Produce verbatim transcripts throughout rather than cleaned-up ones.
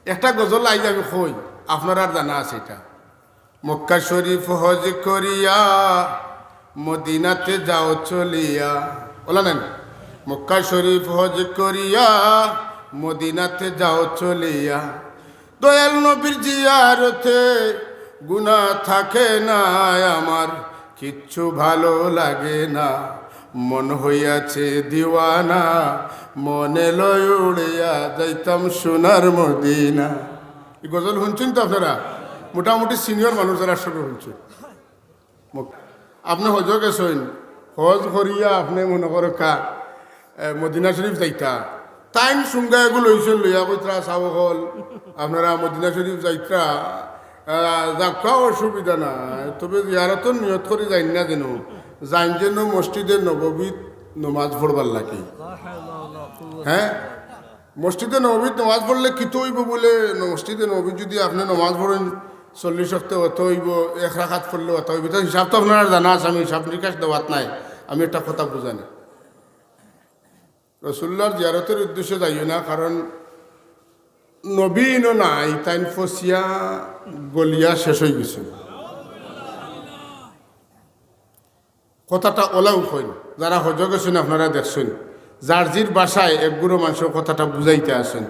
একটা গজল আইজ আমি কই, আপনারার জানা আছে এটা। মক্কা শরীফ হজ করিয়া মদিনাতে যাও চলিয়া, ওলা নাই? মক্কা শরীফ হজ করিয়া মদিনাতে যাও চলিয়া, দয়াল নবীর জিয়ারতে গুনাহ থাকে না আমার, কিচ্ছু ভালো লাগে না, মন হইয়াছে দিওয়ানা, মনে লয় উড়িয়া যাইতাম সোনার মদিনা। এই গজল শুনছেন তো আপনারা? মোটামুটি সিনিয়র মানুষ যারা সবে শুনছেন। মক-, আপনি হজও গেছেন, হজ করিয়া আপনি মনে করো কা, এ, মদিনা শরীফ যাইতা, তাইন সুঙ্গা এগু লইছেন, লইয়া কইতরা, "সাব অকল, আপনারা মদিনা শরীফ যাইতরা, আ, যাউক্কা, অসুবিধা না, তবে জিয়ারতর নিয়ত করি যাইন না যেন, যাইন যেন মসজিদে নববীত নমাজ পড়বার লাগি।" হ্যাঁ, মসজিদে নববীত নমাজ পড়লে কিতা অইবো বুলে, মসজিদে নববীত যদি আপনি নমাজ পড়েন চল্লিশ ওয়াক্তে, অত অইবো, এক রাকাত পড়লে অত অইবো। তো হিসাব তো আপনারা জানা আছে, আমি হিসাব নিকাশ দেওয়াত নাই, আমি একটা কথা বুঝানি। রসুল্লাহর জিয়ারতর উদ্দেশ্যে যাইও না, কারণ নবী ইনো নাই, তাইন ফসিয়া গলিয়া শেষ অই গেছে। কথাটা ওলাউ কইন, যারা হজও গেছেন আপনারা দেখছেন, যার জির ভাষায় একগুরু মানুষের কথাটা বুঝাইতা আছেন।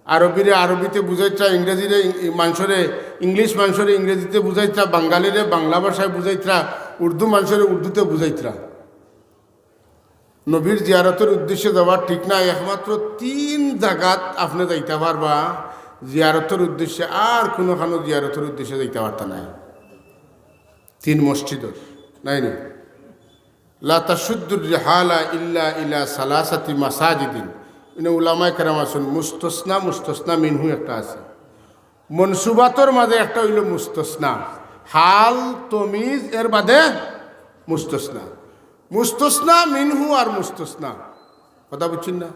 আরবিরে আরবিতে বুঝাইতরা, ইংরেজিরে ইং-, মানষরে, ইংলিশ মানষরে ইংরেজিতে বুঝাইতরা, বাঙালিরে বাংলা ভাষায় বুঝাইতরা, উর্দু মানষরে উর্দুতে বুঝাইতরা। নবীর জিয়ারতর উদ্দেশ্যে যাওয়া ঠিক না, একমাত্র তিন জাগাত আপনি যাইতা পারবা জিয়ারতর উদ্দেশ্যে, আর কুনুখানো জিয়ারতর উদ্দেশ্যে যাইতা পারতা নায়। তিন মসজিদর, নায় নি? লা তাশুদ্দুর রিহালা ইল্লা ইলা সালাসাতি মাসাজিদিন। ইনো উলামায়ে কেরাম আছেন, মুস্তসনা, মুস্তসনা মিনহু একটা আছে। মনসুবাতর মাঝে একটা অইলো মুস্তসনা, হাল, তমিজ, এর বাদে মুস্তসনা। মুস্তসনা মিনহু আর মুস্তসনা, কথা বুঝছেন না?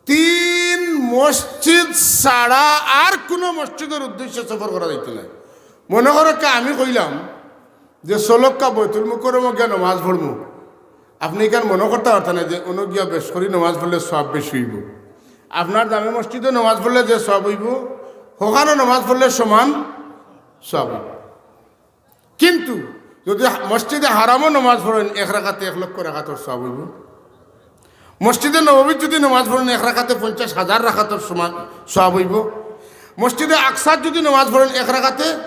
তিন মসজিদ ছাড়া আর কুনু মসজিদর উদ্দেশ্যে সফর করা যাইতো নায়। মনে করো কি আমি কইলাম যে চলউক্কা বৈতুল মুকাররমো গিয়া নমাজ পড়মু, আপনি ইখান মনো করতা পারতা নায় যে অনো গিয়া বেশ করি নমাজ পড়লে সওয়াব বেশি অইবো। আপনার জামে মসজিদো নমাজ পড়লে যে সওয়াব অইবো, হখানো নমাজ পড়লে সমান সওয়াব অইবো। কিন্তু যদি মসজিদে হারামো নমাজ পড়েন, এক রাকাতে এক লক্ষ রাকাতর সওয়াব অইবো। মসজিদে নববীত যদি নমাজ পড়েন, এক রাকাতে পঞ্চাশ হাজার রাকাতর সমান সওয়াব অইবো। মসজিদে আকসাত যদি নমাজ পড়েন, এক রাকাতে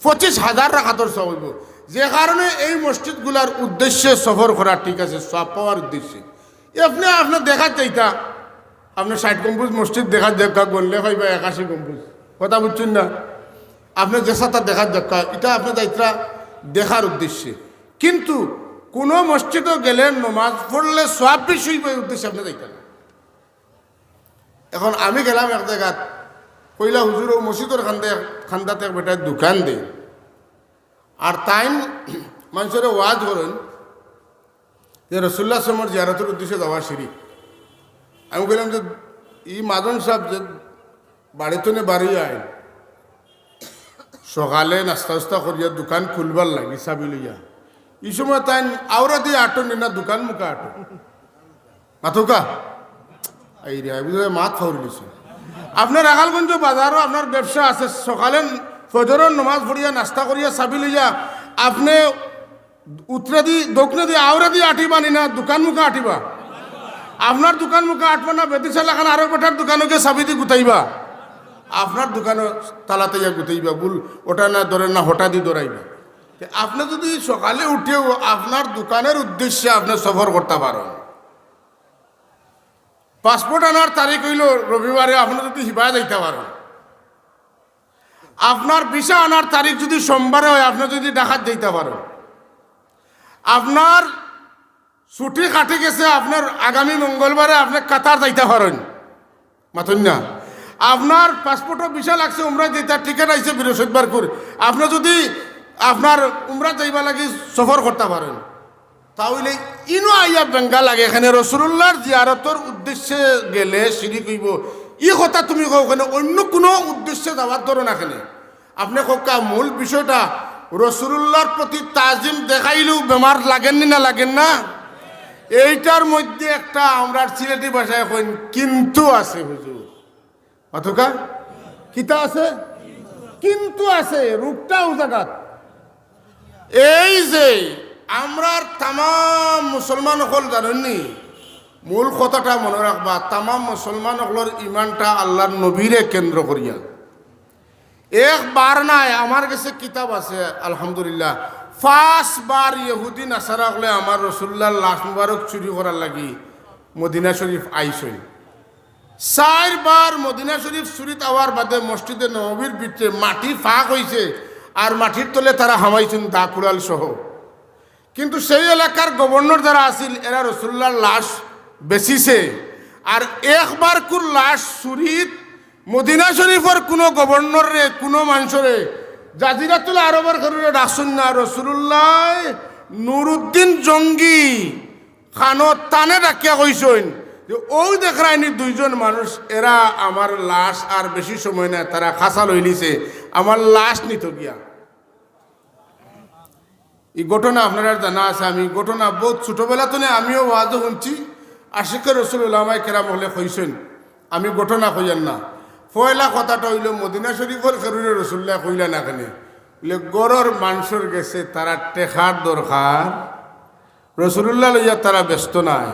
পঁচিশ হাজার রাকাতর সওয়াব অইবো। যে কারণে এই মসজিদগুলার উদ্দেশ্যে সফর করা ঠিক আছে, সওয়াব পাওয়ার উদ্দেশ্যে। আপনে, আপনে দেখাত যাইতা, আপনে ষাইট গম্বুজ মসজিদ দেখাত যাউক্কা, গনলে পাইবা একাশি গম্বুজ। কথা বুঝছইন না? আপনে যেছাতা দেখাত যাউক্কা, ইটা আপনে যাইতরা দেখার উদ্দেশ্যে। কিন্তু কুনু মসজিদো গেলে নমাজ পড়লে সওয়াব বেশি অইবো, এই উদ্দেশ্যে আপনে যাইতা না। এখন আমি গেলাম এক জাগাত, কইলা, "হুজুর, অউ মসজিদর কান্দে, কান্দাত এক বেটায় দোকান দেইন।" আর তাইন মানষরে ওয়াজ করইন যে রসুল্লাহ সাল্লাল্লাহু আলাইহি ওয়াসাল্লামর জিয়ারতর উদ্দেশ্যে যাওয়া শিরিক। আমি কইলাম যে, "ই মাজন সাব যে বাড়ি থনে বারইয়া আইন, সকালে নাস্তা-উস্তা করিয়া দোকান খুলবার লাগি চাবি লইয়া, ই সময় তাইন আওরাদি আটইন নি না দোকান মুখা আটইন?" মাতউক্কা? এই রে, আমি বুঝি মাত ফাউরি দিছি। আপনার রাখালগঞ্জ বাজারো আপনার ব্যবসা আছে, সকালে ফজরর নমাজ পড়িয়া, নাস্তা করিয়া, চাবি লইয়া, আপনে উত্তরেদি, দক্ষিণেদি, আওরাদি আটিবা নি না দোকান মুখা আটিবা? আপনার দোকান মুখা আটবা না, বেদিশা লাখান আরো বেটার দোকানো গিয়া চাবিদি গুতাইবা? আপনার দোকানো তালাত আইয়া গুতাইবা, বুল ওটা না ধরে না, হঠাৎই ধরাইবা। তে আপনে যদি সকালে উঠিয়াউ আপনার দোকানর উদ্দেশ্যে আপনে সফর করতা পারইন, পাসপোর্ট আনার তারিখ অইলো রবিবারে, আপনে যদি হিবায় যাইতা পারইন, আপনার ভিসা আনার তারিখ যদি সোমবারে অয়, আপনে যদি ঢাকাত যাইতা পারইন, আপনার ছুটি কাটি গেছে, আপনার আগামী মঙ্গলবারে আপনে কাতার যাইতা পারইন। মাতইন না? আপনার পাসপোর্টো ভিসা লাগছে, উমরাত যাইতা, টিকিট আইছে বৃহস্পতিবারকুর, আপনে যদি আপনার উমরাত যাইবার লাগি সফর করতা পারইন, তা অইলে ইনো আইয়া বেঙ্গা লাগে, এখানে রসুলুল্লাহর জিয়ারতর উদ্দেশ্যে গেলে শিরিক অইবো। ই কথা তুমি কও কেনে, অইন্য কুনু উদ্দেশ্যে যাওয়ার ধরো না কেনে। আপনে কউক্কা, মূল বিষয়টা রসুলুল্লাহর প্রতি তাজিম দেখাইলেউ বেমার লাগের নি না লাগের না? এইটার মধ্যে একটা, আমরার সিলেটি ভাষায় কইন, কিন্তু আছে হুজুর। মাতউক্কা? কিতা আছে? কিন্তু আছে, রোগটা অউ জাগাত। এই যে আমরার তামাম মুসলমান অকল জানইননি, মূল কথাটা মনো রাখবা, তামাম মুসলমান অকলর ইমানটা আল্লার নবীরে কেন্দ্র করিয়া। একবার নায়, আমার গেছে কিতাব আছে, আলহামদুলিল্লাহ, পাঁচবার ইহুদি নাসারা অকলে আমার রসুলুল্লার লাশ মুবারক চুরি করার লাগি মদিনা শরীফ আইছইন। চাইরবার মদিনা শরীফ চুরিত আওয়ার বাদে মসজিদে নববীর ভিতরে মাটি ফাঁক অইছে, আর মাটির তলে তারা হামাইছইন দা কুড়াল সহ। কিন্তু সেই এলাকার গভর্নর যারা আছিল, এরা রসুলুল্লার লাশ বেচিছে। আর একবারকুর লাশ চুরিত মদিনা শরীফর কুনু গভর্নররে, কুনু মানষরে, জাজিরাতুল আরবর কেউরে ডাকছইন না। রসুলুল্লায় নুরুদ্দিন জঙ্গি খানো তানে ডাকিয়া কইছইন যে, "অউ দেখরায়নি দুইজন মানুষ, এরা আমার লাশ আর বেশি সময় নায়, তারা খাসা লইলিছে, আমার লাশ নিতো গিয়া।" ই ঘটনা আপনারার জানা আছে, আমি ঘটনা বউত ছোটবেলা তনে আমিও ওয়াজও হুনছি, আশিকে রসুল উলামায়ে কেরাম অকলে কইছইন, আমি ঘটনা কইয়ার না। পয়লা কথাটা অইলো, মদিনা শরীফর কেউরে রসুলুল্লায় কইলা না কেনে? বলে, ঘরর মানষর গেছে তারা টেকার দরকার, রসুলুল্লাহ লইয়া তারা ব্যস্ত নায়।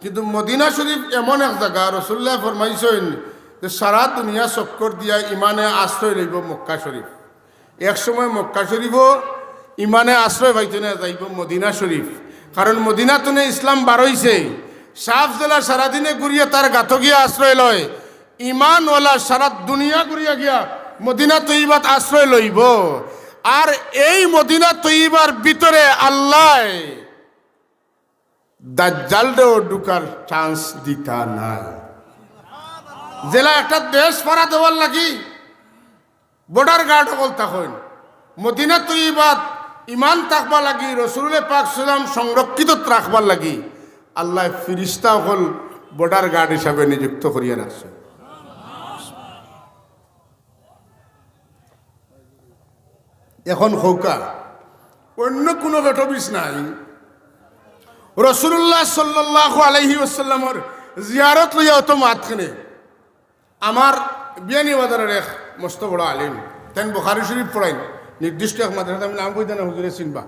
কিন্তু মদিনা শরীফ এমন এক জাগা, রসুলুল্লায় ফরমাইছইন যে সারা দুনিয়া চক্কর দিয়া ইমানে আশ্রয় লইবো মক্কা শরীফ। এক সময় মক্কা শরীফও ইমানে আশ্রয় পাইতো না, যাইবো মদিনা শরীফ। কারণ মদিনা তনে ইসলাম বারইছে। সাপ যেলা সারাদিনে ঘুরিয়া তার গাতো গিয়া আশ্রয় লয়, ইমানওয়ালা সারা দুনিয়া ঘুরিয়া গিয়া মদিনা তৈয়বাত আশ্রয় লইবো। আর এই মদিনা তৈয়বার ভিতরে আল্লায় দাজ্জালরেও ঢুকার chance দিতা নায়। যেলা একটা দেশ পারা দেওয়ার লাগি border guard অকল থাকইন, মদিনা তৈয়বাত ইমান থাকবার লাগি, রসুলুল্লাহ পাক সাল্লাম সংরক্ষিত রাখবার লাগি আল্লায় ফিরিস্তা অকল border guard হিসাবে নিযুক্ত করিয়া রাখছইন। এখন কউক্কা, অইন্য কুনু বেটবিস নাই। রসুলুল্লাহ সাল্লাল্লাহু আলাইহি ওয়াসাল্লামর জিয়ারত লইয়া অত মাত কেনে? আমার বিয়ানীবাজারর এক মস্ত বড় আলিম, তাইন বুখারী শরীফ পড়াইন, নির্দিষ্ট এক মাদ্রাসাত, আমি নাম কইতাম না, হুজুরে চিনবা।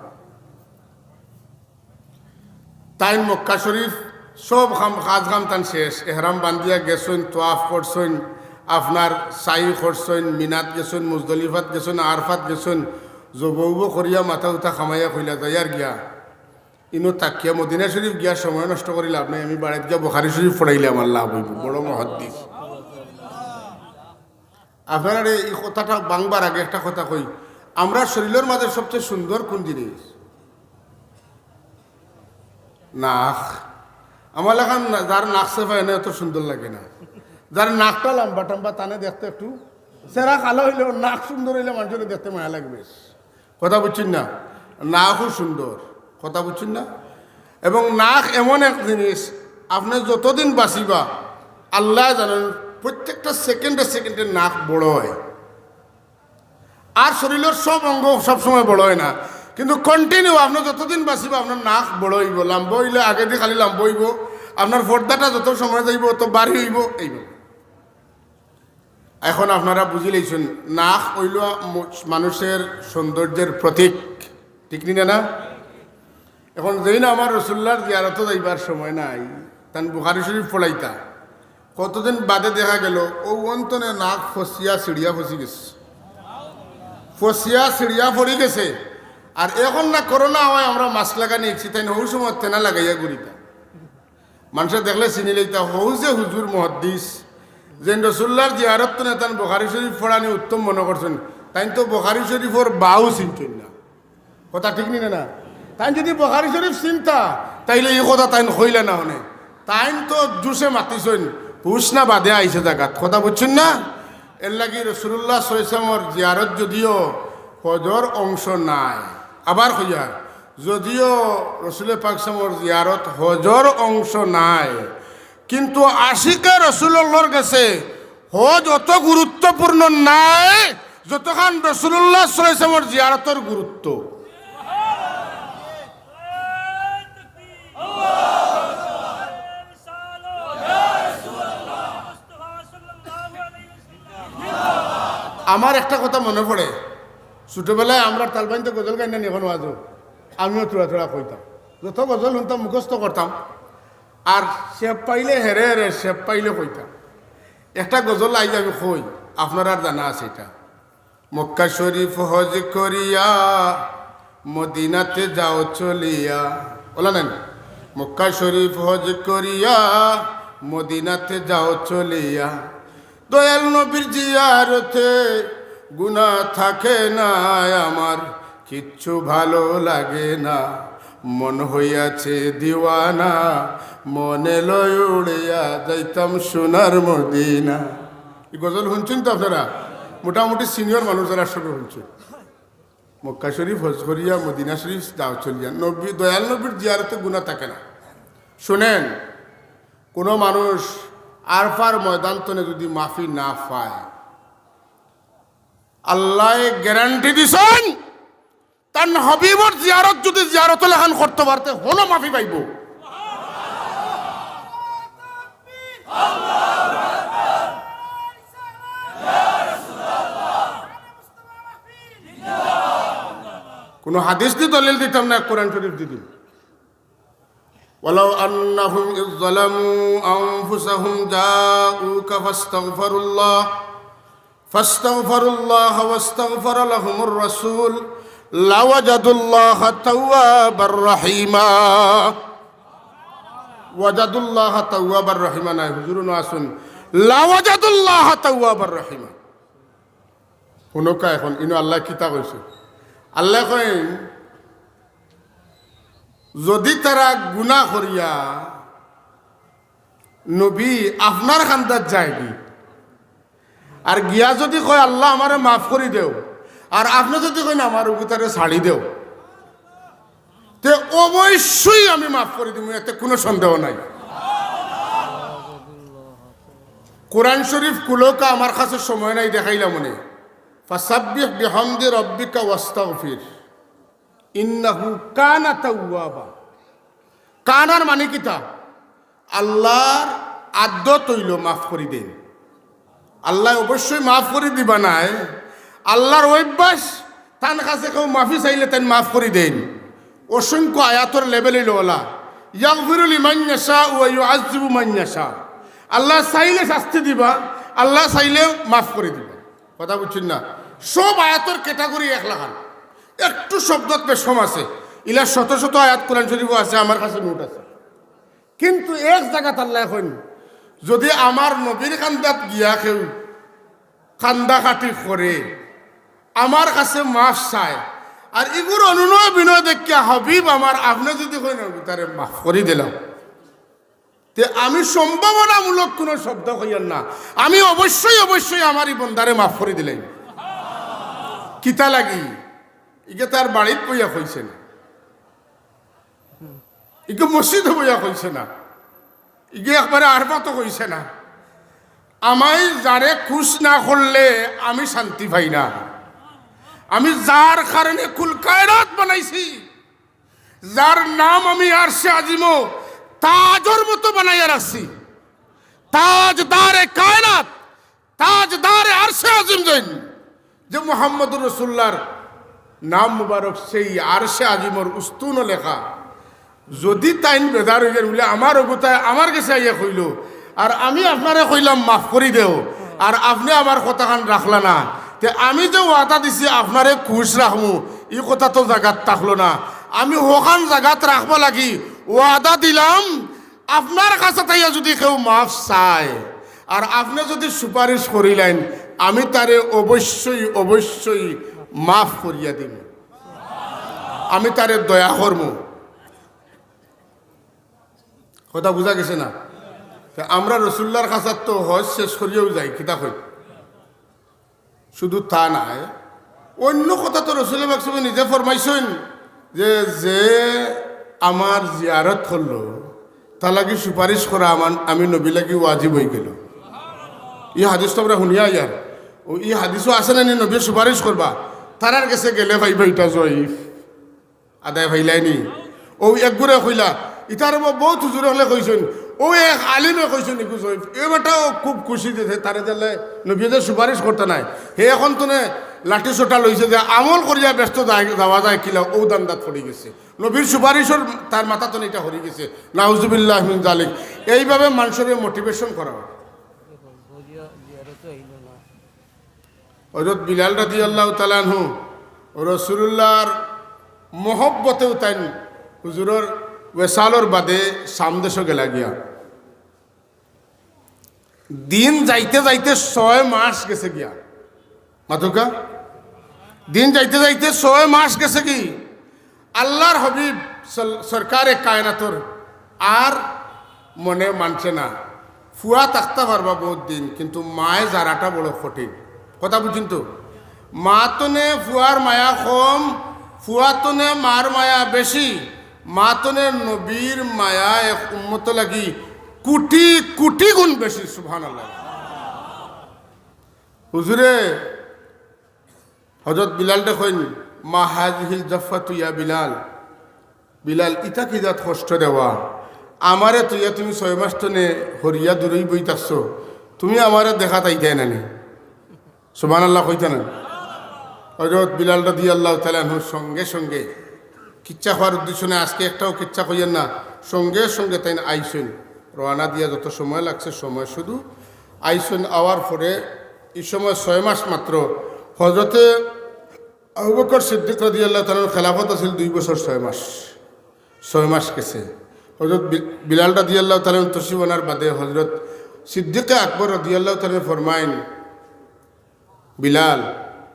তাইন মক্কা শরীফ সব কাম, কাজ কাম তান শেষ। এহরাম বান্ধিয়া গেছইন, তোয়াফ করছইন, আপনার সাই করছইন, মিনাত গেছইন, মুজদলিফাত গেছইন, আরফাত গেছইন, জবউব করিয়া মাথা উঠা খামাইয়া কইলা, "যাইয়ার গিয়া, ইনো থাকিয়া মদিনা শরীফ গিয়া সময় নষ্ট করি লাভ নাই, আমি বাড়িত গিয়া বুখারী শরীফ পড়াইলে আমার লাভ অইবো।" বড় মুহাদ্দিস। আপনারারে ই কথাটা ভাঙবার আগে একটা কথা কই, আমরার শরীলর মাঝে সবচেয়ে সুন্দর কুন জিনিস? নাক। আমার লাখান না, যার নাক ছেফা এনে অত সুন্দর লাগে না। যার নাকটা লম্বা টম্বা, তানে দেখতে একটু চেহারা কালা অইলেও নাক সুন্দর অইলে মানষরে দেখতে মায়া লাগবে। কথা বুঝছইন না? নাকও সুন্দর, কথা বুঝছইন না? এবং নাক এমন এক জিনিস, আপনে যতদিন বাঁচিবা, আল্লায় জানইন, প্রত্যেকটা সেকেন্ডে সেকেন্ডে নাক বড় অয়। আর শরীলর সব অঙ্গ সবসময় বড় অয় না, কিন্তু continue আপনে যতদিন বাঁচিবা, আপনার নাক বড় অইবো, লম্বা অইলে আগেদি খালি লম্বা অইবো, আপনার পর্দাটা যত সময় যাইবো, অত ভারি অইবো, এইভাবে। এখন আপনারা বুঝিলাইছইন, নাক অইলো ম-, মানুষের সৌন্দর্যের প্রতীক, ঠিক নি না, না? এখন যেইন আমার রসুলুল্লার জিয়ারতো যাইবার সময় নাই, তান বুখারী শরীফ পড়াইতা, কতদিন বাদে দেখা গেল, অউ অন তনে নাক ফসিয়া ছিড়িয়া ফসি গেছে, ফসিয়া ছিড়িয়া পড়ি গেছে। আর এখন না করোনা অওয়ায় আমরা mask লাগানি দেখছি, তাইন হউ সময় তেনা লাগাইয়া ঘুরিতা। মানষে দেখলে চিনিলাইতা, হউ যে হুজুর মুহাদ্দিস, যেইন রসুলুল্লার জিয়ারত তনে তান বুখারী শরীফ পড়ানি উত্তম মনো করছইন, তাইন তো বুখারী শরীফর বাউ চিনছইন না। কথা ঠিক নি না, না? তাইন যুদি বুখারী শরীফ চিনতা, তাইলে ই কথা তাইন কইলা না অনে। তাইন তো জুশে মাতিছইন, হুশ না বাদে আইছে জাগাত। কথা বুঝছইন না? এরলাগি রসুলুল্লাহ সাল্লাল্লাহু আলাইহি ওয়াসাল্লামর জিয়ারত যুদিও হজর অংশ নায়, আবার কইয়ার, যুদিও রসুলে পাক সাল্লামর জিয়ারত হজর অংশ নায়, কিন্তু আশিকে রসুলুল্লাহর গেছে হজ অত গুরুত্বপূর্ণ নায়, যতখান রসুলুল্লাহ সাল্লাল্লাহু আলাইহি ওয়াসাল্লামর জিয়ারতর গুরুত্ব। আমার একটা কথা মনো পড়ে, ছোটবেলায় আমরার তালবাইন্তে গজল গাইন না নি, অখনো আজও। আমিও থুড়া থুড়া কইতাম, যত গজল হুনতাম মুখস্থ করতাম। আর শেপ পাইলে হেরে হেরে, শেপ পাইলে কইতাম। একটা গজল আইজ আমি কই, আপনারার জানা আছে ইটা। মক্কা শরীফ হজ করিয়া মদিনাতে যাও চলিয়া। অলা নানি? মক্কা শরীফ হজ করিয়া মদিনাতে যাও চলিয়া। দয়াল নবীর জিয়ারতে গুনাহ থাকে না আমার, কিচ্ছু ভালো লাগে না। মন হইয়াছে দিওয়ানা, মনে লয় উড়িয়া যাইতাম সোনার মদিনা। এই গজল হুনছইন তো আপনারা? মোটামুটি সিনিয়র মানুষ যারা, সবে হুনছইন। মক্কা শরীফ হজ করিয়া মদিনা শরীফ যাও চলিয়া। নবী, দয়াল নবীর জিয়ারতে গুনাহ থাকে না। শুনেন, কোনো মানুষ আরফার ময়দান তনে যদি মাফি না পায়, আল্লায় গ্যারান্টি দিছইন, তান হাবিবর জিয়ারত যদি জিয়ারতর লাখান করতো পারতে, হনো মাফি পাইবো। কোনো হাদিস দি দলিল দিতাম না, কোরআন শরীফ দি দিমু। ولو أنهم إذ ظلموا أنفسهم جاءوك فاستغفروا الله فاستغفروا الله واستغفر لهم الرسول لوجدوا الله توابا رحيما. وجدوا الله توابا رحيما নায়, হুজুর অনো আছইন। لوجدوا الله توابا رحيما. হুনউক্কা অখন, ইনো আল্লায় কিতা কইছে? আল্লায় কইন, যদি তারা গুনাহ করিয়া নবী আপনার কান্দাত যায়গি, আর গিয়া যদি কয়, "আল্লাহ, আমারে মাফ করি দেও," আর আপনে যদি কইন, "আমার অগুতারে ছাড়ি দেও," তে অবশ্যই আমি মাফ করি দিমু, এতে কোনো সন্দেহ নাই। কোরআন শরীফ খুলউক্কা, আমার কাছে সময় নাই, দেখাইলাম অনে। فسبح بحمد ربك واستغفره إنه كان توابا। কানার মানে কিতা? আল্লাহর আদত অইলো মাফ করি দেইন। আল্লায় অবশ্যই মাফ করি দিবা নায়। আল্লাহর অভ্যাস, তান কাছে কেউ মাফি চাইলে তাইন মাফ করি দেইন। অসংখ্য আয়াতর লেভেল অইলো অলা, يغفر لمن يشاء ويعذب من يشاء। আল্লায় চাইলে শাস্তি দিবা, আল্লায় চাইলে মাফ করি দিবা। কথা বুঝছইন না? সব আয়াতর ক্যাটাগরি এক লাখান, একটু শব্দত বেশকম আছে। ইলা শত শত আয়াত কোরআন শরীফো আছে, আমার কাছে নোট আছে। কিন্তু এক জাগাত আল্লায় কইন, যদি আমার নবীর কান্দাত গিয়া কেউ কান্দাকাটি করে, আমার কাছে মাফ চায়, আর ইগুর অনুনয় বিনয় দেখিয়া হাবিব আমার, আপনে যদি কইন, "আমি তারে মাফ করি দিলাম," তে আমি সম্ভাবনামূলক কোনো শব্দ কইয়ার না, আমি অবশ্যই, অবশ্যই আমার ই বন্দারে মাফ করি দিলাইমু। কিতা লাগি? ইগে তার বাড়িত বইয়া কইছে না, ইগে মসজিদো বইয়া কইছে না, ইগে একবারে আরফাতো কইছে না। আমি যারে খুশ না করলে আমি শান্তি পাই না। আমি যার কারণে কুল কায়নাত বানাইছি, যার নাম আমি আরশে আজিমো তাজর মতো বানাইয়া রাখছি, তাজদারে কায়নাত, তাজদারে আরশে আজিম যেইন, যে মুহাম্মদুর রাসূলুল্লাহর নাম মুবারক সেই আরশে আজিমর উস্তুনো লেখা। যদি তাইন বেজার অইগেন বুলে আমার অগুতায় আমার গেছে আইয়া কইলো, আর আমি আপনারে কইলাম মাফ করি দেও, আর আপনে আমার কথাখান রাখলা না, তে আমি যে ওয়াদা দিছি আপনারে খুশ রাখমু, ই কথা তো জাগাত থাকলো না। আমি হখান জাগাত রাখবা লাগি ওয়াদা দিলাম, আপনার কাছে তাইয়া যদি কেউ মাফ চায়, আর আপনে যদি সুপারিশ করিলাইন, আমি তারে অবশ্যই, অবশ্যই মাফ করিয়া দিমু, আমি তারে দয়া করমু। কথা বুঝা গেছে না? তে আমরা রসুলুল্লাহর কাছাত তো হজ শেষ করিয়াউ যাই, কিতা কই? শুধু তা নায়, অইন্য কথা তো রসুল পাক সাল্লাল্লাহু আলাইহি ওয়াসাল্লামে নিজে ফরমাইছইন যে, "যে আমার জিয়ারত করলো, তার লাগি সুপারিশ করা আমার, আমি নবীর লাগি ওয়াজিব অইগেলো।" ই হাদিস তো আমরা হুনিয়া আইয়ার, অউ ই হাদিসো আছে না নি নবীয়ে সুপারিশ করবা, তারার গেছে গেলে পাইবা ইটা জয়ীফ। আদায় পাইলায়নি? অউ একগুরে কইলা, ইতারে বউত হুজুর অকলে কইছইন, ও এক আলিমে কইছে নিখোঁজ অইব, এ বেটাও খুব খুশি দিছে, তারে দিলে নবীয়ে সুপারিশ করতা নায়। হে অখন তনে লাঠি সোটা লইছে যে আমল করিয়া বেহেস্তো যায়, যাওয়া যায় কিলা, ও ধান্দাত পড়ি গেছে। নবীর সুপারিশর তার মাথা তনে ইটা হরি গেছে। নাউজুবিল্লাহ মিন জালিক। এইভাবে মানুষরে মোটিভেশন করা অয়। হযরত বিলাল রাদিয়াল্লাহু তাআলা আনহু রাসূলুল্লাহর মহব্বতেউ তাইন হুজুরর ওয়েসালর বাদে শাম দেশো গেলা গিয়া। দিন যাইতে যাইতে ছয় মাস গেছে গিয়া। মাতুক্কা? দিন যাইতে যাইতে ছয় মাস গেছে কি? আল্লাহর হাবিব সল-, সরকারে কায়নাতর আর মনে মানছে না। ফুয়া থাকতা পারবা বউত দিন, কিন্তু মায় জারাটা বড় কঠিন। কথা বুঝছইন তো? মা তনে ফুয়ার মায়া কম, ফুয়া তনে মার মায়া বেশি। মা তনে নবীর মায়া এক উম্মত লাগি কোটি কোটি গুণ বেশি। সুবহানাল্লাহ। হুজুরে হযরত বিলালরে কইন, "মা হাযিহিল জাফাতু ইয়া বিলাল।" বিলাল, ইতা কি জাত কষ্ট দেওয়া? আমারে থইয়া তুমি ছয় মাস তনে হরিয়া দূরই বই থাকছো, তুমি আমারে দেখাত আইতায় না নি? সুবহানাল্লাহ কইতা না? হযরত বিলাল রাদিয়াল্লাহু তাআলা আনহু সঙ্গে সঙ্গে কিচ্ছা কওয়ার উদ্দেশ্য নাই, আজকে একটাও কিচ্ছা কইয়ের না, সঙ্গে সঙ্গে তাইন আইছইন। রওয়ানা দিয়া যত সময় লাগছে, সময় শুধু আইছইন। আওয়ার পরে ই সময় ছয় মাস মাত্র। হযরতে আবু বকর সিদ্দিক রাদিয়াল্লাহু তাআলা আনহুর খেলাফত আছিল দুই বছর ছয় মাস, ছয় মাস গেছে। হযরত বি-, বিলাল রাদিয়াল্লাহু তাআলা আনহু তশরিফ আনার বাদে হযরত সিদ্দিকে আকবর রাদিয়াল্লাহু তাআলা আনহু ফরমাইন, "বিলাল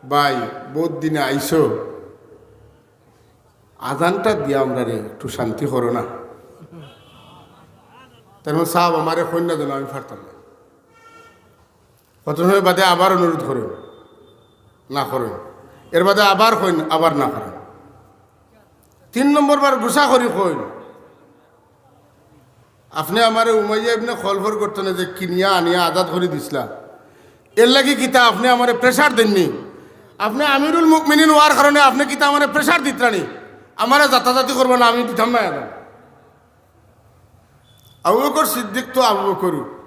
ভাই, বউত দিনে আইছো, আজানটা দিয়া আমরারে একটু শান্তি করো না।" তার মানে, "সাব, আমারে কইন না যেন, আমি পারতাম না।" কত সময় বাদে আবার অনুরোধ করইন, না করইন। এর বাদে আবার কইন, আবার না করইন। তিন নম্বর বার গুসা করি কইন, "আপনে আমারে উমাইয়া ইবনে খলফর গর্ত তনে যে কিনিয়া আনিয়া আজাদ করি দিছলা, এর লাগি কিতা আপনে আমারে প্রেশার দেইন নি? আপনে আমিরুল মুমিনিন অওয়ার কারণে আপনে কিতা আমারে প্রেশার দিতরা নি? আমারে জাতাজাতি করবা না, আমি দিতাম না এখন।" আবু বকর সিদ্দিক তো আবু বকরউ,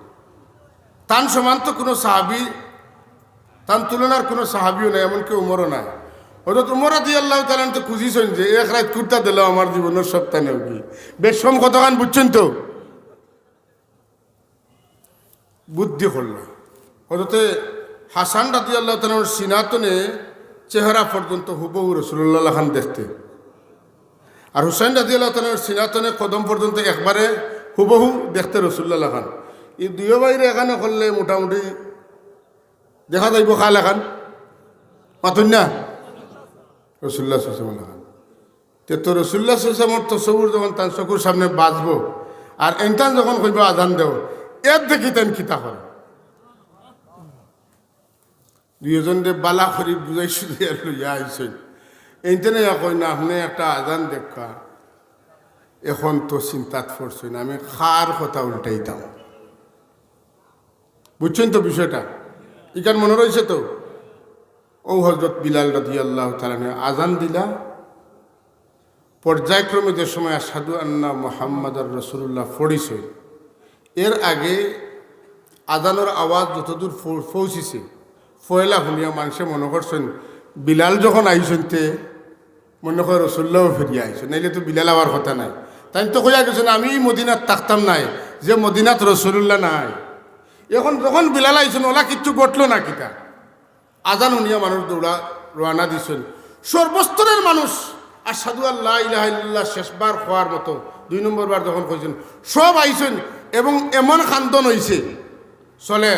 তান সমান তো কুনু সাহাবী, তান তুলনার কুনু সাহাবীও নাই, এমনকি উমরও নাই। হযরত উমর রাদিয়াল্লাহু তাআলা আনহু তো খুশিছইন যে এক রাইত কুর্তা দিলেও আমার জীবনর সপ্তাহ নেও কি। বেশ কম কতখান বুঝছইন তো? বুদ্ধি করলা। হযরতে হাসান রাদিয়াল্লাহু তাআলা আনহুর সিনা তনে চেহারা পর্যন্ত হুবহু রাসূলুল্লাহ লাখান দেখতে, আর হুসাইন রাদিয়াল্লাহু তাআলা আনহুর সিনা তনে কদম পর্যন্ত একবারে হুবহু দেখতে রাসূলুল্লাহ লাখান। ই দুইও ভাইরে এখানে করলে মোটামুটি দেখা যাইবো কার লাখান? মাতুন না? রাসূলুল্লাহ সাল্লাল্লাহু আলাইহি ওয়াসাল্লাম লাখান। তে তো রাসূলুল্লাহ সাল্লাল্লাহু আলাইহি ওয়াসাল্লামর তসব্বুর যখন তান চকুর সামনে বাজবো, আর এনতান যখন কইবো, "আজান দেও", এর দেখি তাইন কিতা করে। দুইজনরে বালা করি বুঝাই সুঝাইয়া লইয়া আইছইন। এইনতানে কইন, "আপনে একটা আজান দেউক্কা।" এখন তো চিন্তাত পড়ছইন, আমি কার কথা উল্টাইতাম। বুঝছইন তো বিষয়টা? ইখান মনো রইছে তো? অউ হযরত বিলাল রাদিয়াল্লাহু তাআলা আনহু আজান দিলা, পর্যায়ক্রমে যে সময় আশহাদু আন্না মুহাম্মাদার রাসূলুল্লাহ পড়িছইন, এর আগে আজানর আওয়াজ যতদূর পৌ-, পৌঁছিছে, পয়লা হুনিয়া মানষে মনো করছইন, বিলাল যখন আইছইন তে মনো কয় রাসূলুল্লাহও ফিরিয়া আইছইন, নাইলে তো বিলাল আওয়ার কথা নায়। তাইন তো কইয়া গেছইন, "আমি ই মদিনাত থাকতাম নায়, যে মদিনাত রাসূলুল্লাহ নাই।" এখন যখন বিলাল আইছইন, অলা কিচ্ছু ঘটলো না কিতা? আজান হুনিয়া মানুষ দৌড়া রওয়ানা দিছইন। সর্বস্তরের মানুষ আশহাদু আল্লা ইলাহা ইল্লাল্লাহ শেষবার কওয়ার মতো দুই নম্বর বার যখন কইছইন, সব আইছইন এবং এমন কান্দন অইছে চলের,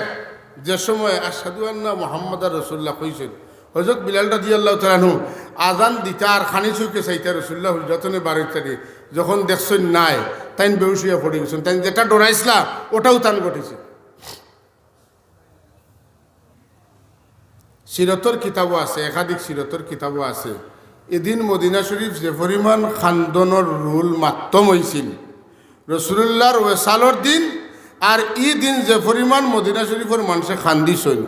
যে সময় আশহাদু আন্না মুহাম্মাদার রাসূলুল্লাহ কইছইন, হযরত বিলাল রাদিয়াল্লাহু তাআলা আনহু আজান দিতা আর খানি চউখে চাইতা রাসূলুল্লাহ হুজরা তনে বারইতারে, যখন দেখছইন নাই, তাইন বেহুশ অইয়া পড়ি গেছইন। তাইন যেটা ডরাইছলা, ওটাউ তান ঘটিছে। সিরতর কিতাবও আছে, একাধিক সিরতর কিতাবও আছে। এদিন মদিনা শরীফ যে পরিমাণ কান্দনর রোল মাতম অইছিল, রাসূলুল্লাহর ওয়েসালর দিন আর ই দিন যে পরিমাণ মদিনা শরীফর মানষে কান্দিছইন,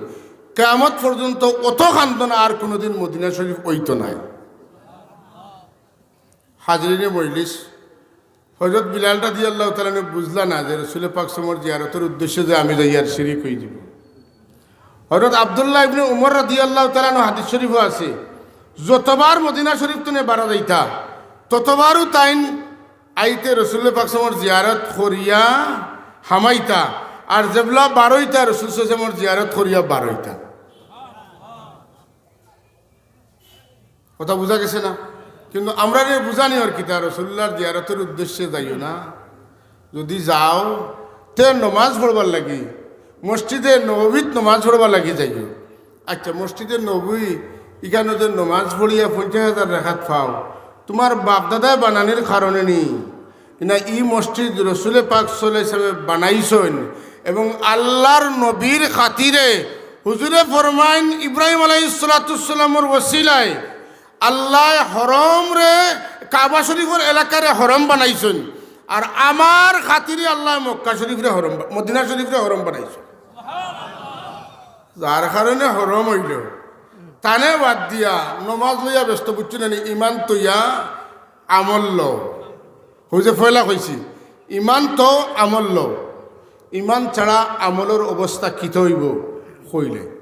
কিয়ামত পর্যন্ত অত কান্দন আর কুনুদিন মদিনা শরীফ অইতো নায়। হাজিরিনে মজলিস, হযরত বিলাল রাদিয়াল্লাহু তাআলা আনহু বুঝলা না যে রসুল পাক সাল্লাল্লাহু আলাইহি ওয়াসাল্লামর জিয়ারতর উদ্দেশ্যে যে আমি যাইয়ার শিরিক অইযিবো। হযরত আব্দুল্লাহ ইবনে উমর রাদিয়াল্লাহু তাআলা আনহু, হাদিস শরীফো আছে, যতবার মদিনা শরীফ তনে বারা যাইতা, ততবারউ তাইন আইতে রসুল পাক সাল্লাল্লাহু আলাইহি ওয়াসাল্লামর জিয়ারত করিয়া হামাইতা, আর যেবলা বারইতা রসুল সাল্লাল্লাহু আলাইহি ওয়াসাল্লামর জিয়ারত করিয়া বারইতা। কথা বুঝা গেছে না? কিন্তু আমরারে বুঝানি অর কিতা, রসুলুল্লাহর জিয়ারতর উদ্দেশ্যে যাইও না। যদি যাও, তে নমাজ পড়বার লাগি, মসজিদে নববীত নমাজ পড়বার লাগি যাইও। আচ্ছা, মসজিদে নববী, ইখানো যে নমাজ পড়িয়া পঞ্চাশ হাজার রেখাত পাও, তুমার বাপ-দাদায় বানানির কারণে নি, না, ই মসজিদ রসুলে পাক সাল্লাল্লাহু আলাইহি ওয়াসাল্লামে বানাইছইন এবং আল্লাহর নবীর খাতিরে। হুজুরে ফরমাইন, ইব্রাহিম আলাইহিস সালাতু ওয়াস সালামর ওসিলায় আল্লায় হরমরে, কাবা শরীফর এলাকারে হরম বানাইছইন, আর আমার খাতিরে আল্লায় মক্কা শরীফরে হরম বা-, মদিনা শরীফরে হরম বানাইছইন। যার কারণে হরম অইলো, তানে বাদ দিয়া নমাজ লইয়া ব্যস্ত, বুঝছো না নি? ইমান থইয়া আমল লও। অউ যে পয়লা কইছি, ইমান থও, আমল লও। ইমান ছাড়া আমলর অবস্থা কিতা অইবো কইলে।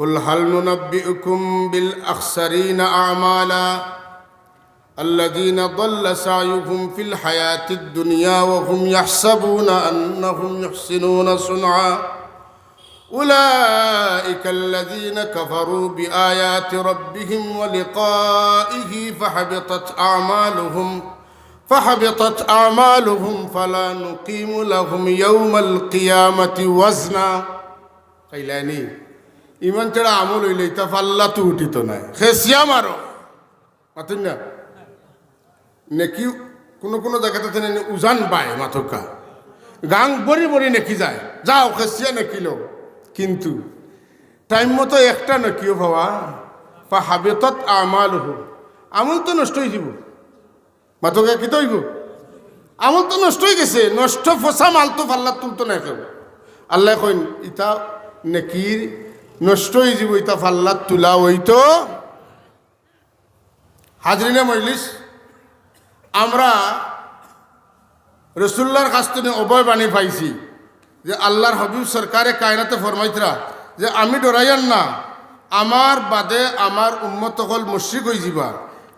قل هل ننبئكم بالأخسرين أعمالا الذين ضل سعيهم في الحياة الدنيا وهم يحسبون أنهم يحسنون صنعا أولئك الذين كفروا بآيات ربهم ولقائه فحبطت أعمالهم فحبطت أعمالهم فلا نقيم لهم يوم القيامة وزنا। পাইলায়নি? ইমান ছাড়া আমল অইলে ইতা পাল্লাত উঠিতো নায়। খেসিয়া মারো। মাতইন না? নেকি কুনু কুনু জাগাত আছে না, উজান বায় মাতকা। গাং ভরি ভরি নেকি যায়। যাও, খেসিয়া নেকি লও। কিন্তু টাইম মতো একটা নেকিও পাওয়া, ফাহাবিতাত আমালুহু। আমল তো নষ্ট অইযিবো। মাতকা, কিতা অইবো? আমল তো নষ্ট অইগেছে। নষ্ট ফসা মাল তো পাল্লাত তুলতো নায় কেউ। আল্লায় কইন, ইতা নেকির নষ্ট অইযিবো, ইতা পাল্লাত তুলা অইতো। হাজিরিনে মজলিস, আমরা রসুলুল্লাহর কাছ থনে অভয় বাণী পাইছি যে আল্লাহর হাবিব সরকারে কায়নাতে ফরমাইতরা যে, "আমি ডরাইয়ার না, আমার বাদে আমার উম্মত অকল মুশরিক অইযিবা।"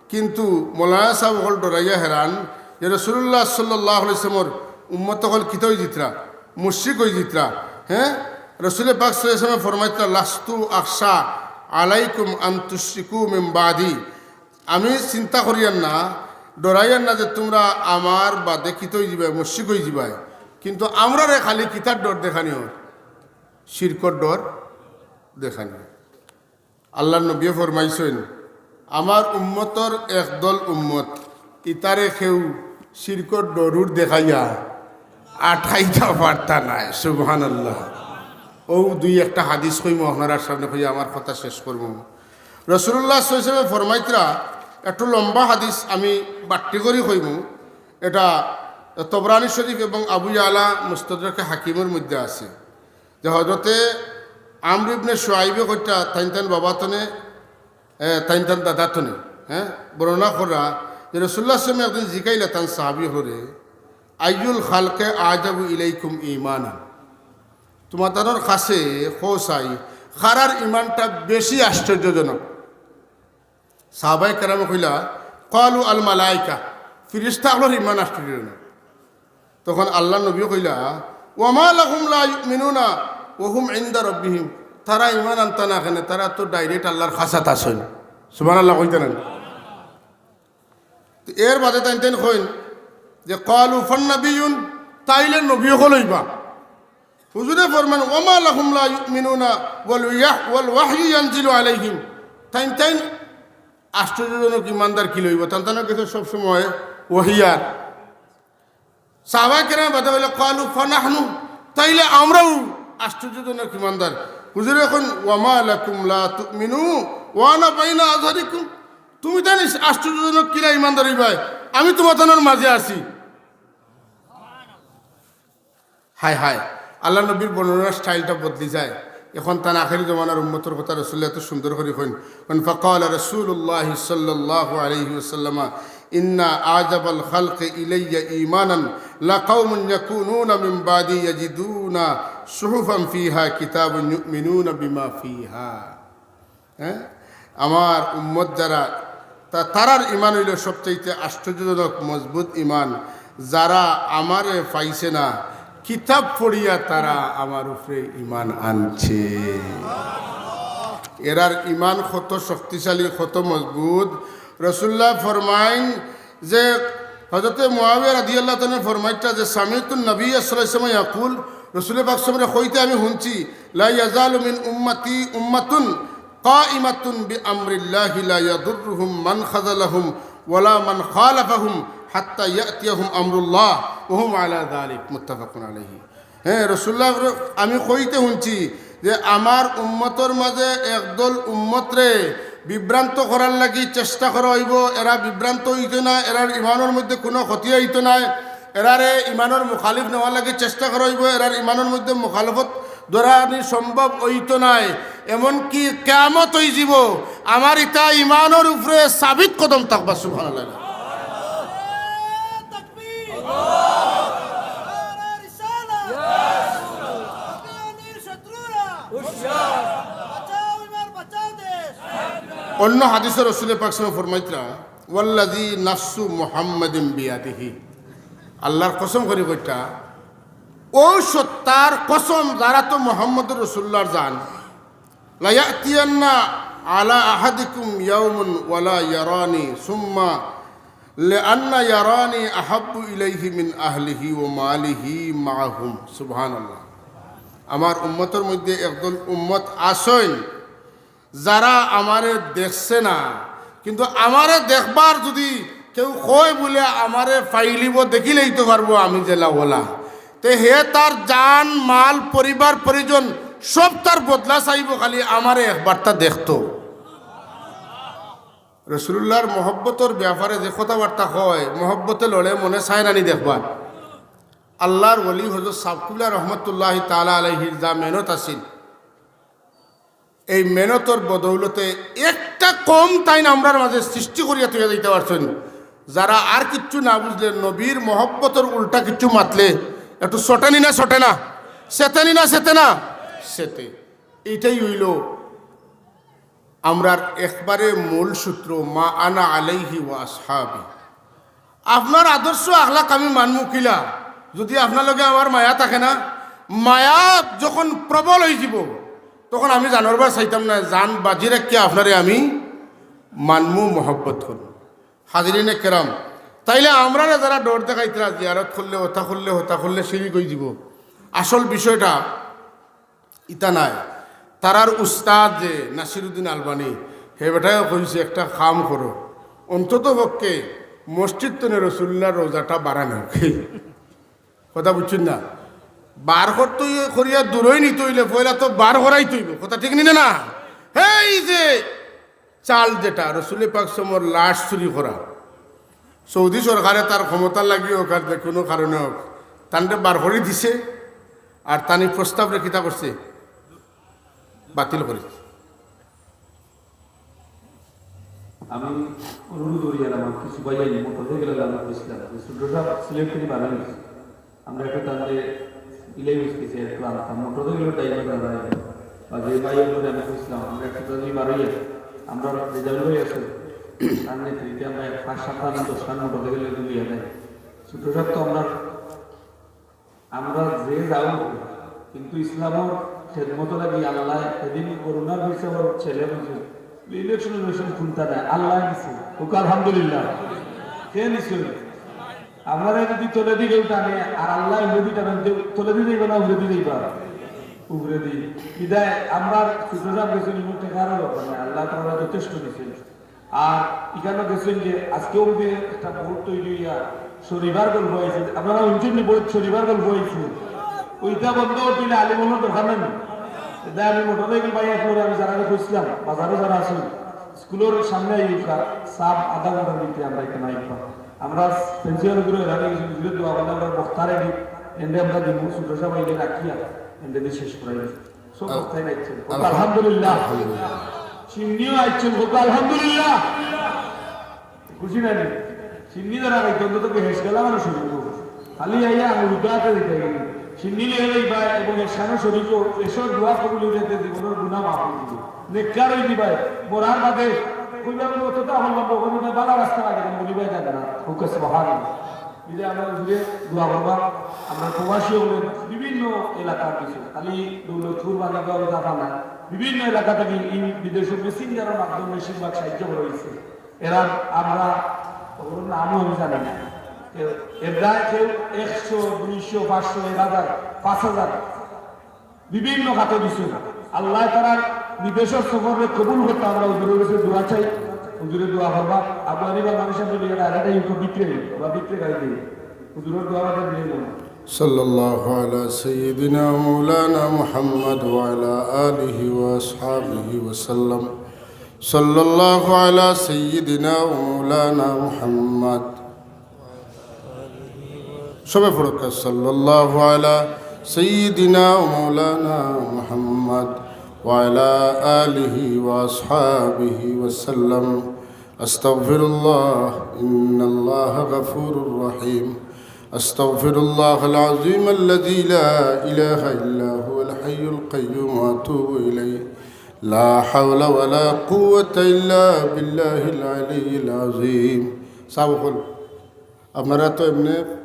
কিন্তু মৌলানা সাব অকল ডরাইয়া হেরান যে রসুলুল্লাহ সাল্লাল্লাহু আলাইহি ওয়াসাল্লামর উম্মত অকল কিতা অইযিতরা? মুশরিক অইযিতরা। হ্যাঁ, রসুলে পাক সাল্লাল্লাহু আলাইহি ওয়াসাল্লামে ফরমাইতরা, "লাস্তু আখশা আলাইকুম আন তুশরিকু মিন বাদি।" আমি চিন্তা করিয়ার না, ডরাইয়ার না যে তুমরা আমার বাদে কিতা অইযিবায়, মুশরিক অইযিবায়। কিন্তু আমরারে খালি কিতার ডর দেখানি অর? শিরকর ডর দেখানি অর। আল্লাহর নবীয়ে ফরমাইছইন, আমার উম্মতর একদল উম্মত, ইতারে কেউ শিরকর ডরুর দেখাইয়া আটকাইতা পারতা নায়। সুবহানাল্লাহ। অউ দুই একটা হাদিস কইমু আপনারার সামনে, কইয়া আমার কথা শেষ করমু। রসুলুল্লাহ সাল্লাল্লাহু আলাইহি ওয়াসাল্লামে ফরমাইতরা, একটু লম্বা হাদিস, আমি বাট্টি করি কইমু। এটা তবরানী শরীফ এবং আবু ইয়ালা মুস্তাদরাকে হাকিমর মধ্যে আছে যে হযরতে আমর ইবনে শুআইবে কইতরা, তাইন তান বাবা থনে, এ, তাইন তান দাদা থনে, হ্যাঁ, বর্ণনা করা যে রসুলুল্লাহ সাল্লাল্লাহু আলাইহি ওয়াসাল্লামে একদিন জিকাইলা তান সাহাবী অকলরে, "আইয়ুল খালকে আজাবু ইলাইকুম ঈমানান?" তুমাতানর কাছে কও চাই, কারার ইমানটা বেশি আশ্চর্যজনক? সাহাবায়ে কেরামে কইলা, "ক্বালু আল মালাইকা।" ফিরিস্তা অকলর ইমান আশ্চর্যজনক। তখন আল্লাহর নবীয়ে কইলা, "ওয়া মা লাহুম লা ইউমিনুনা ওয়া হুম ইনদা রাব্বিহিম।" তারা ইমান আনতা না কেনে? তারা তো ডাইরেক্ট আল্লাহর খাছাত আছইন। সুবহানাল্লাহ কইতা নানি? তো এর বাদে তাইন তাইন কইন যে, "ক্বালু ফান নাবিয়ুন", তাইলে নবী অকল অইবা। হুজুরে ফরমান, "ওয়া মা লাহুম লা ইউমিনুনা ওয়াল ওয়াহ-, ওয়াল ওয়াহয়ু ইয়ানজিলু আলাইহিম।" তাইন তাইন আশ্চর্যজনক ইমানদার কিলা অইবা? তান তানর গেছে সবসময় ওহী আর। সাহাবায়ে কেরাম বাদে কইলা, "ক্বালু ফানাহনু", তাইলে আমরাও আশ্চর্যজনক ইমানদার। হুজুরে কইন, "ওয়া মা লাকুম লা তুমিনু ওয়া আনা বাইনা আযহারিকুম", তুমি তাইন আশ্চর্যজনক কিলা ইমানদার অইবায়, আমি তুমাতানর মাঝে আছি। হায় হায়, আল্লাহর নবীর বর্ণনার স্টাইলটা বদলি যায়। এখন তান আখেরি জমানার উম্মতর কথা রাসুলুল্লাহ এত সুন্দর করি কইন। কইন, "ফাকালা রাসুলুল্লাহ সাল্লাল্লাহু আলাইহি ওয়াসাল্লাম, إن أعجب الخلق إلي إيمانا لقوم يكونون من بعدي يجدون صحفا فيها كتاب يؤمنون بما فيها। হ্যাঁ, আমার উম্মত যারা, তা-, তারার ইমান অইলো সবচাইতে আশ্চর্যজনক মজবুত ইমান, যারা আমারে পাইছে না, কিতাব পড়িয়া তারা আমার উপরে ইমান আনছে। এরার ইমান কত শক্তিশালী, কত মজবুত। রাসুলুল্লাহ ফরমাইন যে হযরতে মুআবিয়া রাদিয়াল্লাহু তাআলা আনহু ফরমাইতা যে, سمعت النبي صلى الله عليه وسلم يقول, রাসুল পাক সাল্লাল্লাহু আলাইহি ওয়াসাল্লামরে কইতে আমি হুনছি, لا يزال من أمتي أمة قائمة بأمر الله لا يضرهم من خذلهم ولا من خالفهم حتى يأتيهم أمر الله وهم على ذلك، متفق عليه। হ্যাঁ, রাসুলুল্লাহ, আমি কইতে হুনছি যে আমার উম্মতর মাঝে একদল উম্মতরে বিভ্রান্ত করার লাগি চেষ্টা করা অইবো, এরা বিভ্রান্ত অইতো না, এরার ইমানর মধ্যে কুনু ক্ষতি অইতো নায়, এরারে ইমানর মুখালিফ নেওয়ার লাগি চেষ্টা করা অইবো, এরার ইমানর মধ্যে মুখালফত ধরানি সম্ভব অইতো নায়, এমনকি কিয়ামত অইযিবো, আমার ইতা ইমানর উপরে সাবিত কদম থাকবা। সুবহানাল্লাহ। অন্য হাদিসে রাসুলে পাক সাল্লাল্লাহু আলাইহি ওয়াসাল্লাম ফরমাইতরা, والذي نفس محمد بيده, আল্লাহর কসম করি কইতা, অউ সত্তার কসম যার আতো মুহাম্মদুর রাসুলুল্লাহর জান, ليأتين على أحدكم يوم ولا يراني ثم لأن يراني أحب إليه من أهله وماله معهم। সুবহানাল্লাহ। আমার উম্মতর মধ্যে একদল উম্মত আছইন, যারা আমারে দেখছে না, কিন্তু আমারে দেখবার যদি কেউ কয় বুলে আমারে পাইলিবো, দেখিলাইতো পারবো আমি যেলা অলা, তে হে তার জান, মাল, পরিবার, পরিজন সব তার বদলা চাইবো, খালি আমারে একবারটা দেখতো। রাসুলুল্লাহর মহব্বতর ব্যাপারে যে কথাবার্তা কয়, মহব্বতে লড়ে, মনে চায় না নি দেখবার। আল্লাহর ওলি হযরত সাব কিবলা রহমতুল্লাহি তাআলা আলাইহির যা মেহনত আছিল, এই মেহনতর বদৌলতে একটা কওম তাইন আমরার মাঝে সৃষ্টি করিয়া থইয়া যাইতা পারছইন, যারা আর কিচ্ছু না বুঝলে নবীর মহব্বতর উল্টা কিচ্ছু মাতলে একটু চটেনি না চটে না, চেতেনি না চেতে না, চেতে। এইটাই অইলো আমরার একবারে মূল সূত্র, ما أنا عليه وأصحابي। আপনার আদর্শ আখলাক আমি মানমু কিলা, যদি আপনার লগে আমার মায়া থাকে না? মায়া যখন প্রবল অইযিবো, তখন আমি জানর বার চাইতাম না, জান বাজি রাখিয়া আপনারে আমি মানমু, মহব্বত করমু। হাজিরিনে কেরাম, তাইলে আমরারে যারা ডর দেখাইতরা, জিয়ারত করলে, হতা করলে, হতা করলে শিরিক অইযিবো, আসল বিষয়টা ইতা নায়। তারার উস্তাদ যে নাসিরুদ্দিন আলবানী, হে বেটায় কইছে, একটা কাম করো, অন্তত পক্ষে মসজিদ তনে রসুলুল্লাহর রওজাটা বারাইন। কথা বুঝছইন না? বার করতে অইলে, করিয়া দূরই নিতে অইলে পয়লা তো বার করাইতে অইবো। কথা ঠিক নি না? এই যে চাল যেটা, রসুলে পাক সমর লাশ চুরি করা, সৌদি সরকারে তার ক্ষমতা লাগি অউক আর যে কুনু কারণে অউক, তানরে বার করি দিছে। আর তানি প্রস্তাবরে কিতা করছে? বাতিল করি দিছে। আমি অনুরোধ করি, আর আমার কিছু ভাই এই মোটরসাইকেল আলাদা করছিলাম, যে ছোট সাহেব সিলেট থেকে বার হয়ে গেছে। আমরা একটু তাহলে ইলাই মিস্ত্রি একটু আনতাম, মোটরসাইকেল টাইমে দাঁড়ায়। বা যে ভাই ওগুলো আমি কইছিলাম, আমরা একটু তাহলে বার হইয়া, আমরা রেজাল্ট হয়ে আসে, তার নেতৃত্বে আমরা এক পাঁচ সাত আট দশ খান মোটরসাইকেল তুলিয়া দেয়। ছোট সাহেব তো আমরা, আমরা যে যাও, কিন্তু ইসলামর খেদমত লাগি আল্লাহ এদিন করোনার বিষয়ে আমার ছেলে বুঝে, ইলেকশন ইলেকশন খুলতা নাই, আল্লাহ দিছে। ওকে আলহামদুলিল্লাহ। কে নিছে? আমরা যদি তলেদি কেউ টানে, আর আল্লাহ যদি টানেন, কেউ তলেদি যাইবা না উপরেদি যাইবা? উপরেদি। বিদায় আমরা ছোট সাহেব গেছেন, ইমন টেকারও ব্যাপার নাই, আল্লাহ তাআলা যথেষ্ট দিছেন। আর এখানে গেছেন যে আজকেও যে একটা বোর্ড তৈরি হইয়া শনিবার গল্প হয়েছে, আপনারা হুনছেন নি বোর্ড শনিবার গল্প হয়েছে? ওইটা বন্ধ হতে হইলে আলিমনের দরকার নাই। এটা আমি মোটরসাইকেল ভাই আপনারা আমি যারা খুঁজছিলাম, বাজারে যারা আছেন, স্কুলের সামনে এই উঠা, সাব আধা ঘন্টার ভিতরে আমরা এখানে আইতাম। আমরা পেন্সিলের উপরে এখানে কিছু কিছু দোয়া বলে আমরা বক্তারে দিই, এনে আমরা দিব, ছোট সবাই এনে রাখিয়া, এনে দিয়ে শেষ করাই দিই। সব বক্তাই নাইছেন। আলহামদুলিল্লাহ। আলহামদুলিল্লাহ। সিন্নিও আইছেন, বলতে আলহামদুলিল্লাহ। খুশি না নি? শিন্নি যারা খাইতো, অন্তত বেহেশত গেলা মানে শরিক অইবো। খালি আইয়া আমি উদাতে দিতে গেলি। শিন্নি লইয়া যাইবা এবং এরশানো শরিক অও, এরশান দোয়া কবুল অইলে জীবনর গুনাহ মাফ অই যিবো। নেককার অই যিবায়। মরার বাদে কইবা, "আমি অততা করলাম, ওখানে ভালা রাস্তা লাগে না, বলিবায় যাবে না।" হুকা সুবহানাল্লাহ। এই যে আমরা হুজুরে দোয়া করবা, আমরা প্রবাসী অকলর বিভিন্ন এলাকার কিছু, খালি দৌলতপুর, মানিকগাঁও, জাফা না, বিভিন্ন এলাকা থাকি এই বিদেশর মেসেঞ্জারর মাধ্যমে বেশিরভাগ সাহায্য করা অইছে। এরা আমরা ওগুলোর নামও আমি জানি না। এ-, এরা কেউ একশো, দুইশো, পাঁচশো, এক হাজার, পাঁচ হাজার, বিভিন্ন খাতে দিছে। আল্লায় তারার বিদেশর সফররে কবুল করতা আমরা হুজুরর গেছে দোয়া চাই। হুজুরে দোয়া করবা। আবু হানিফা মানুষ সামনে নিয়ে আরেকটা ইউকে বিক্রি, ওরা বিক্রি করে দিই। হুজুরর দোয়া আমাদের নিয়ে নেব। صلى الله على سيدنا ومولانا محمد وعلى آله وأصحابه وسلم. صلى الله على سيدنا ومولانا محمد. সবে পড়ুক্কা, صلى الله على سيدنا ومولانا محمد وعلى آله وأصحابه وسلم. أستغفر الله، إن الله غفور رحيم. أستغفر الله العظيم الذي لا إله إلا هو الحي القيوم وأتوب إليه. لا حول ولا قوة إلا بالله العلي العظيم. সাবকুল, আপনারা তো এমনে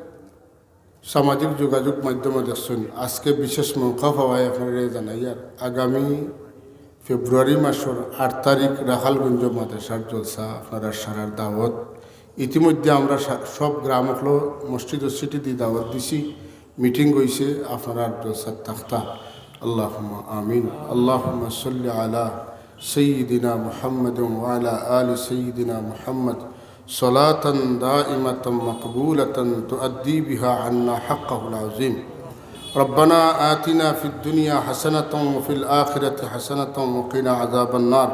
সামাজিক যোগাযোগ মাধ্যমে দেখছইন, আজকে বিশেষ মৌকা পাওয়ায় আপনারারে জানাইয়ার। আগামী ফেব্রুয়ারি মাসর আট তারিখ রাখালগঞ্জ মাদ্রাসার জলসা, আপনারা সারার দাওয়াত। ইতিমধ্যে আমরা সা-, সব গ্রাম অকলো মসজিদ ও সিটি দি দাওয়াত দিছি, মিটিং অইছে, আপনারা জলসাত থাকতা। اللهم آمين. اللهم صل على سيدنا محمد وعلى آل سيدنا محمد صلاة دائمة مقبولة تؤدي بها عنا حقه العظيم. ربنا آتنا في الدنيا حسنة وفي الآخرة حسنة وقنا عذاب النار.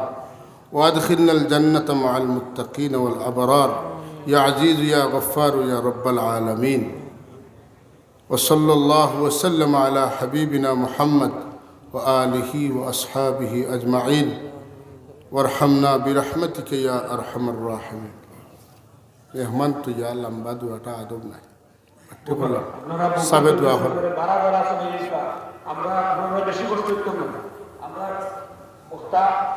وأدخلنا الجنة مع المتقين والأبرار. يا عزيز يا غفار يا رب العالمين. وصلى الله وسلم على حبيبنا محمد وآله وأصحابه أجمعين. وارحمنا برحمتك يا أرحم الراحمين. মেহমান তো ইয়া লম্বা দোয়াটা আদব নাই। ঠিক হলো? আপনারা সাবে দোয়া হলো। বাড়া বাড়া সবাই এইটা। আমরা, আমরা বেশি কষ্ট করতাম না। আমরা বক্তা